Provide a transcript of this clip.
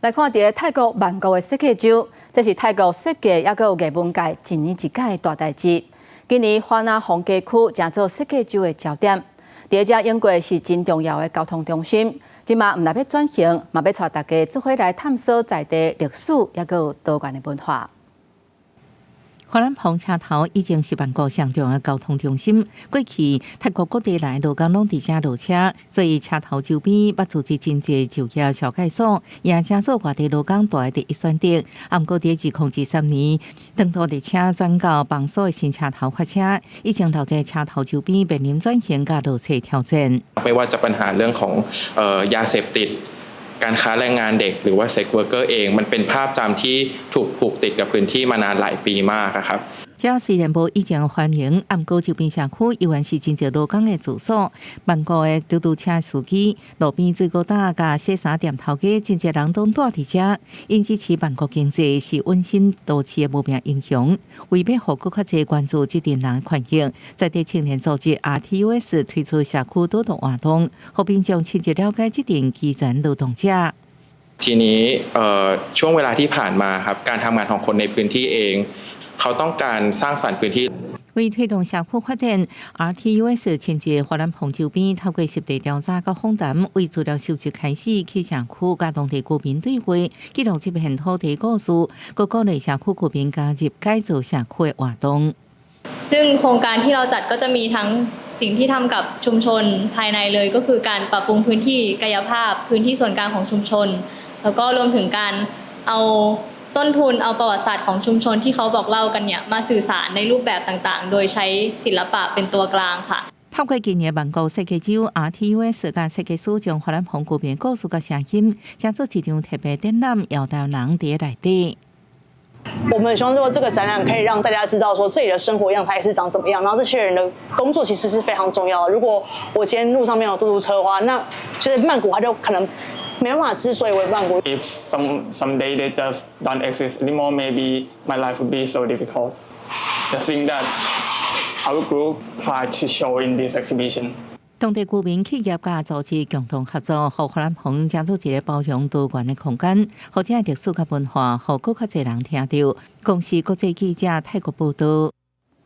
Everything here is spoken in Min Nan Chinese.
來看佇泰國曼谷的設計週，這是泰國設計抑閣有藝文界一年一屆的大代誌。今年華納鳳街區成做設計週的焦點。佇遮英國是真重要的交通中心，這馬毋但欲轉型，嘛欲帶大家做伙來探索在地歷史，抑閣有多元的文化。華南鳳車頭已經是曼谷上重要的交通中心。過去泰國各地來勞工攏佇遮落車，所以車頭周邊捌組織真濟就業紹介所，也成做外地勞工蹛的第一選擇。啊，毋過佇2013年，長途列車轉到邦索的新車頭發車，以前留在車頭周邊面臨轉型佮落車挑戰。 ไม่ว่าจะปัญหาเรื่องของยาเสพติดการค้าแรงงานเด็กหรือว่า sex worker เองมันเป็นภาพจำที่ถูกผูกติดกับพื้นที่มานานหลายปีมากครับ這雖然無以前繁榮，毋過周邊社區猶原是真濟勞工的住所。曼谷的嘟嘟車司機、路邊水果擔佮洗衫店頭家，真濟人攏蹛佇遮。𪜶支持曼谷經濟是溫馨都市的無名英雄。為欲予閣較濟關注這陣人的權益，在地青年組織 RTUS 推出社區導讀活動，予民眾親切了解這陣基層勞動者。 ทีนี้ช่วงเวลาที่ผ่านมาครับการทำงานของคนในพื้นที่เองเขาต้องการสร้างสรรค์พื้นที่ 為推動社區發展，RTUS 親自華南鳳周邊透過實地調查佮訪談，為資料收集開始去社區佮當地居民對話，記錄這片土地故事，閣鼓勵社區居民加入改造社區的活動。 ซึ่งโครงการที่เราจัดก็จะมีทั้งสิ่งที่ทำกับชุมชนภายในเลยก็คือการปรับปรุงพื้นที่กายภาพพื้นที่ส่วนกลางของชุมชน แล้วก็รวมถึงการเอาต้นทุนเอาประวัติศาสตร์ของชุมชนที่เขาบอกเล่ากันเนี่ยมาสื่อสารในรูปแบบต่างๆ โดยใช้ศิลปะเป็นตัวกลางค่ะ 透過今年曼谷設計週，RTUS 佮設計師將華南鳳居民故事佮聲音，成做一場特別展覽，邀台灣人佇內底。我們希望說這個展覽可以讓大家知道說這裡的生活樣態是長怎麼樣，然後這些人的工作其實是非常重要的。如果我今天路上沒有嘟嘟車的話，那就是曼谷它就可能沒辦法之所以為曼谷。 If someday they just don't exist anymore, maybe my life would be so difficult. The thing that our group tried to show in this exhibition. 當地居民、企業佮組織共同合作，予華南鳳成做一個包容多元的空間，予遮歷史佮文化，予閣較濟人聽著。公視國際記者泰國報道。